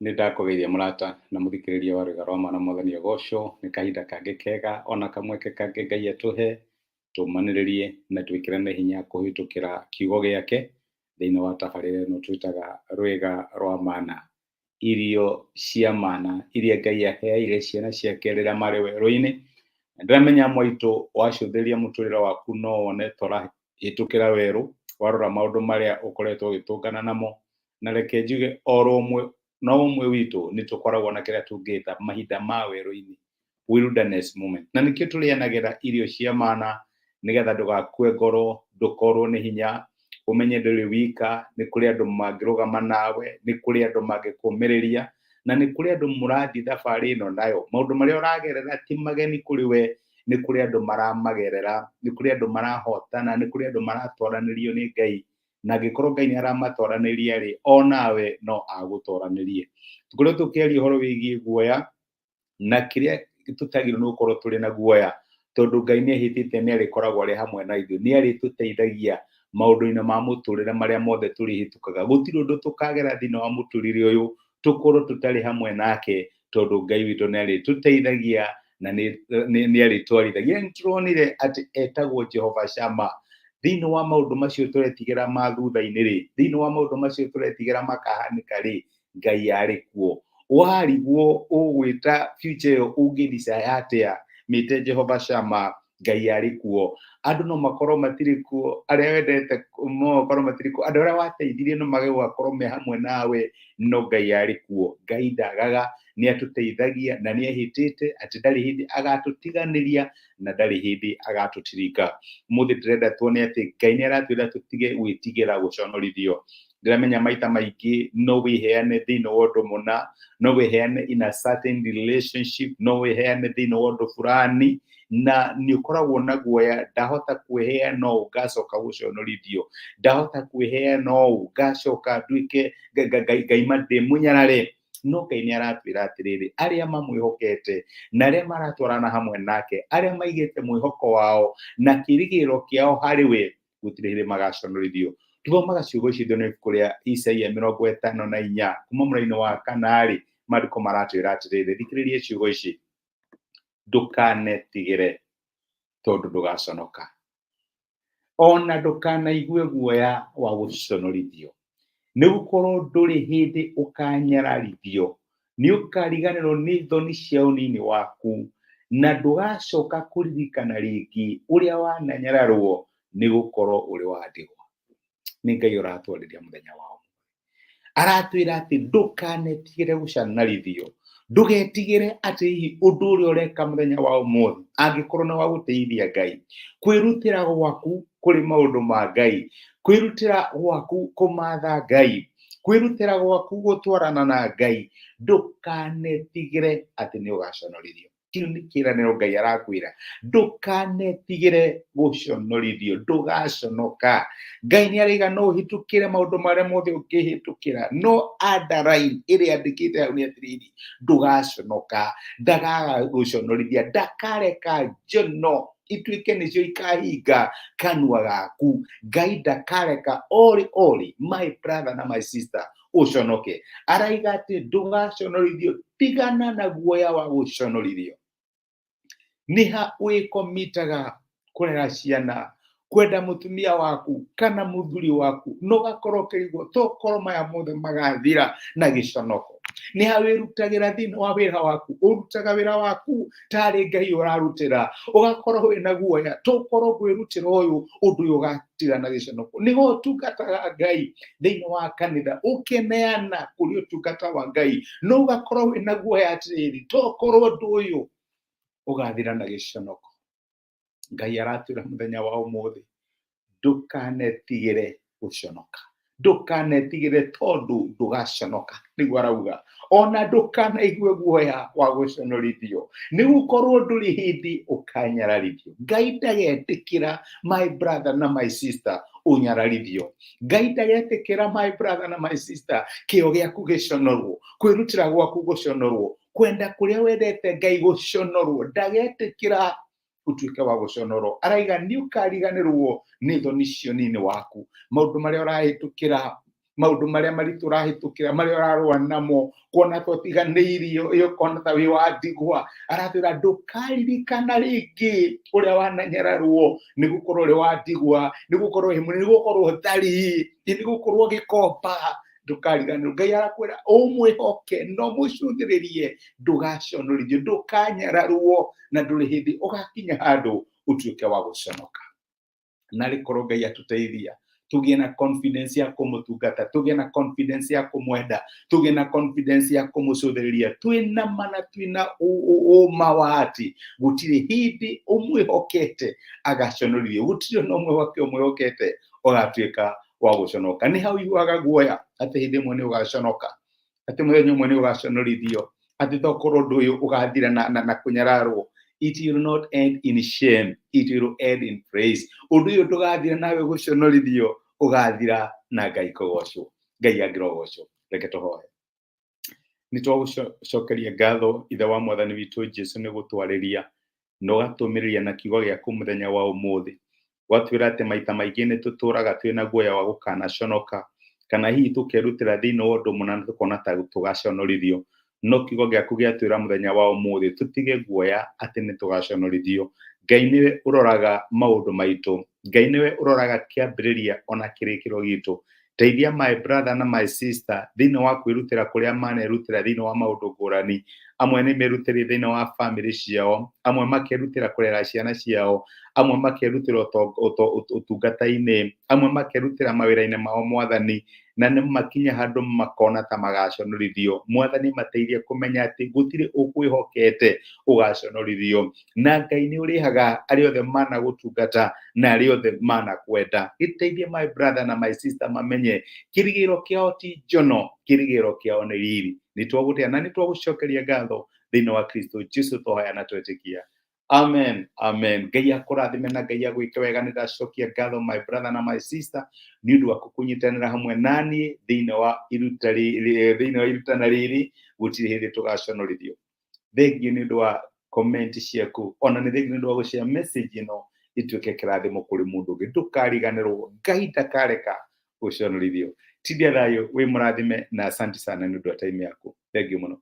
Nĩ ndakũgeithia mũrata na mũthikĩrĩria wa Rwĩga rwa Mana, Mwathani agocwo. Nĩ kahinda kangĩ kega ona kamweke kangĩ Ngai atũhe tũmanĩrĩrie na twĩkĩrane hinya kũhĩtũkĩra kiugo gĩake thĩinĩ wa tabarĩra ĩno twĩtaga Rwĩga rwa Mana. Irio cia mana iria Ngai aheire ciana ciake rĩrĩa marĩ werũ-inĩ. Na ndĩramenya mwaitũ wacũthĩrĩria mũtũrĩre waku no wone torahĩtũkĩra werũ, warora maũndũ marĩa ũkoretwo ũgĩtũngana namo. Na reke njuge oro ũmwe na ũmwe witũ nĩ tũkoragwo na kĩrĩa tũngĩta mahinda ma werũ-inĩ, wilderness moment. Na nĩkĩo tũrĩanagĩra irio cia mana nĩgetha ndũgakue ngoro, ndũkorwo nĩ hinya, ũmenye ndũrĩ wika, nĩ kũrĩ andũ mangĩrũgama nawe, nĩ kũrĩ andũ mangĩkũmĩrĩria, na nĩ kũrĩ andũ mũrathiĩ thabarĩ ĩno nayo. Maũndũ marĩa ũragerera ti mageni kũrĩ we, nĩ kũrĩ andũ maramagerera, nĩ kũrĩ andũ marahotana, nĩ kũrĩ andũ maratwaranĩrio nĩ Ngai. Na angĩkorwo Ngai nĩ aramatwaranĩria rĩ, o nawe no agũtwaranĩrie. Tũkoretwo tũkĩaria ũhoro wĩgiĩ guoya na kĩrĩa tũtagĩrĩirwo nĩ gũkorwo tũrĩ na guoya, tondũ Ngai nĩ ehĩtĩte nĩ arĩkoragwo arĩ hamwe na ithuĩ, nĩ arĩtũteithagia maũndũ-inĩ ma mũtũrĩre marĩa mothe tũrĩhĩtũkaga. Gũtirĩ ũndũ tũkagera thĩinĩ wa mũtũrĩre ũyũ tũkorwo tũtarĩ hamwe nake, tondũ Ngai witũ nĩ arĩtũteithagia na nĩ arĩtwarithagia. Nĩ tũronire atĩ etagwo Jehova Shammah. Thĩinĩ wa maũndũ macio tũretigĩra ma thutha-inĩ rĩ, thĩinĩ wa maũndũ macio tũretigĩra makahanĩka rĩ, Ngai arĩ kuo. Warigwo ũgwĩta future ĩyo ũngĩ desire atĩa, mĩte Jehova Shammah, Ngai arĩ kuo. Andũ no makorwo matirĩ kuo, arĩa wendete no makorwo matirĩ kuo, andũ arĩa wateithirie no mage gũgakorwo me hamwe nawe, no Ngai arĩ kuo. Ngai ndagaga, nĩ atũteithagia na nĩ ehĩtĩte atĩ ndarĩ hĩndĩ agatũtiganĩria na ndarĩ hĩndĩ agatũtirika. Ũmũthĩ ndĩrenda tuone atĩ Ngai nĩ aratwĩra tũtige gwĩtigĩra gũconorithio. Ndĩramenya maita maingĩ no wĩheane thĩinĩ wa ũndũ mũna, no wĩheane in a certain relationship, no wĩheane thĩinĩ wa ũndũ fulani, na nĩ ũkoragwo na guoya, ndahota kwĩheana ũũ ngacoka gũconorithio, ndahota kwĩheana ũũ ngacoka nduĩke ngaima ndĩ mũnyarare. No Ngai nĩ aratwĩra atĩrĩrĩ, arĩa mamwĩhokete na arĩa maratwarana hamwe nake, arĩa maigĩte mwĩhoko wao na kĩĩrĩgĩrĩro kĩao harĩ we, gũtirĩ hĩndĩ magaconorithio. Tũthomaga ciugo ici thĩinĩ wa ibuku rĩa Isaia 54 kuma mũraini wa kana-rĩ, maandĩko maratwĩra atĩrĩrĩ, thikĩrĩria ciugo ici, ndũkanetigĩre tondũ ndũgaconoka, ona ndũkanaigue guoya wa gũconorithio, nĩ gũkorwo ndũrĩ hĩndĩ ũkanyararithio, nĩ ũkariganĩrwo nĩ thoni cia ũnini waku, na ndũgacoka kũririkana rĩngĩ ũrĩa wananyararwo, nĩ gũkorwo ũrĩ wa ndigwa. Nĩ Ngai ũratwarĩria mũthenya wa ũmũthĩ. Aratwĩra atĩ ndũkanetigĩre gũcanarithio, ndũgetigĩre atĩ hihi ũndũ ũrĩa ũreka mũthenya wa ũmũthĩ angĩkorwo nĩ wa gũtĩithia Ngai, kwĩrutĩra gwaku kũrĩ maũndũ ma Ngai, kwĩrutĩra gwaku kũmatha Ngai, kwĩrutĩra gwaku gũtwarana na Ngai, ndũkanetigĩre atĩ nĩ ũgaconorithio. Kĩu nĩ kĩĩranĩro Ngai arakwĩra, ndũkanetigĩre gũconorithio, ndũgaconoka. Ngai nĩ araiga no ũhĩtũkĩre maũndũ marĩa mothe ũngĩhĩtũkĩra, no underline ĩrĩa andĩkĩte hau nĩ atĩrĩrĩ, ndũgaconoka, ndagaga gũconorithia, ndakareka njono ituĩke nĩcio ikahinga kanua gaku. Ngai ndakareka ori ori, my brother na my sister, ũconoke. Araiga atĩ ndũgaconorithio, tigana na guoya wa gũconorithio. Nĩ ha wĩkomitaga kũrera ciana, kwenda mũtumia waku kana mũthuri waku, na ũgakorwo ũkĩrigwo tokorwo maya mothe magathira na gĩconoko. Nĩ ha wĩrutagĩra thĩinĩ wa wĩra waku, ũrutaga wĩra waku tarĩ Ngai ũrarutĩra, ũgakorwo wĩna guoya tokorwo ngwĩrutĩra ũyũ ũndũ ũyũ ũgatira na gĩconoko. Nĩho ũtungataga Ngai thĩinĩ wa kanitha, ũkeneana kũrĩ ũtungata wa Ngai, no ũgakorwo wĩna guoya atĩrĩrĩ, tokorwo ũndũ ũyũ ũgathira na gĩconoko. Ngai aratwĩra mũthenya wa ũmũthĩ, ndũkanetigĩre gũconoka, ndũkanetigĩre tondũ ndũgaconoka, nĩguo arauga. Ona ndũkanaigue guoya wa gũconorithio, nĩ gũkorwo ndũrĩ hĩndĩ ũkanyararithio. Ngai ndagetĩkĩra my brother na my sister ũnyararithio. Ngai ndagetĩkĩra my brother na my sister kĩo gĩaku gĩconorwo, kwĩrutĩra gwaku gũconorwo, kwenda kũrĩa wendete Ngai gũconorwo. Ndagetĩkĩra ũtuĩke wa gũconorwo. Araiga nĩ ũkariganĩrwo nĩ thoni cia ũnini waku, maũndũ marĩa ũrahĩtũkĩra. Maũndũ marĩa maritũ ũrahĩtũkĩra, marĩa ũrarũa namo, kuona ta ũtiganĩirio, ũkona ta wĩ wa ndigwa, aratwĩra ndũkaririkana rĩngĩ ũrĩa wananyararwo nĩ gũkorwo ũrĩ wa ndigwa, nĩ gũkorwo wĩ mũnini, nĩ gũkorwo ũtarĩ, nĩ gũkorwo ũgĩkomba. Ndũkariganĩrwo. Ngai arakwĩra ũmwĩhoke na ũmũcũthĩrĩrie, ndũgaconorithio, ndũkanyararwo, na ndũrĩ hĩndĩ ũgakinya handũ ũtuĩke wa gũconoka. Na rĩkorwo Ngai atũteithia tũgĩe na confidence ya kũmũtungata, tũgĩe na confidence ya kũmwenda, tũgĩe na confidence ya kũmũcũthĩrĩria, twĩna ma na twĩna ũma wa atĩ gũtirĩ hĩndĩ ũmwĩhokete agaconorithio, gũtirĩ ona ũmwe wake ũmwĩhokete ũgatuĩka wa gũconoka. Nĩ hau iguaga guoya atĩ hĩndĩ ĩmwe nĩ ũgaconoka, atĩ mũthenya ũmwe nĩ ũgaconorithio, atĩ tokorwo ũndũ ũyũ ũgathira na kũnyararwo. It will not end in shame, it will end in praise. Ũndũ ũyũ ndũgathira nawe gũconorithio, ũgathira na Ngai kũgocwo. Ngai angĩrogocwo. Reke tũhoe. Nĩ twagũcokeria ngatho Ithe wa Mwathani witũ Jesu nĩ gũtwarĩria na ũgatũmĩrĩria na kiugo gĩaku mũthenya wa ũmũthĩ. Gwatwĩra atĩ maita maingĩ nĩ tũtũraga twĩna guoya wa gũkanaconoka, kana hihi tũkerutĩra thĩinĩ wa ũndũ mũna na tũkona ta tũgaconorithio. No kiugo gĩaku gĩatwĩra mũthenya wa ũmũthĩ tũtige guoya atĩ nĩ tũgaconorithio. Ngai nĩwe ũroraga maũndũ maitũ, Ngai nĩwe ũroraga kĩambĩrĩria ona kĩrĩkĩro gitũ. Teithia my brother na my sister thĩinĩ wa kwĩrutĩra kũrĩa manerutĩra thĩinĩ wa maũndũ ngũrani. Amwe nĩ merutĩire thĩinĩ wa famĩlĩ ciao, amwe makerutĩra kũrera ciana ciao, amwe makerutĩra ũtungata-inĩ, amwe makerutĩra mawĩra-inĩ mao Mwathani, na nĩ makinya handũ makona ta magaconorithio. Mwathani mateithie kũmenya atĩ gũtirĩ ũkwĩhokete ũgaconorithio, na Ngai nĩ ũrĩhaga arĩa othe managũtungata na arĩa othe manakwenda. Gĩteithie my brother na my sister mamenye kĩrĩgĩrĩro kĩao ti njono, kĩrĩgĩrĩro kĩao nĩ riri. Nĩ twagũtĩa na nĩ twagũcokeria ngatho thĩinĩ wa Kristo Jesu twahoya na twetĩkia. Amen, amen. Ngai akũrathime na Ngai agwĩke wega. Nĩ ndacokia ngatho my brother na my sister nĩ ũndũ wa kũnyitanĩra hamwe naniĩ thĩinĩ wa iruta thĩinĩ wa irutana rĩrĩ. Gũtirĩ hĩndĩ tũgaconorithio. Thengiũ nĩ ũndũ wa comment ciaku, ona nĩ thengiũ nĩ ũndũ wa gũshare message ĩno ituĩke kĩrathimo kũrĩ mũndũ ũngĩ. Ndũkariganĩrwo, Ngai ndakareka ũconorithio. Tindia thayũ, wĩ mũrathime na asante sana nĩ ũndũ wa time yaku. Thengiũ mũno.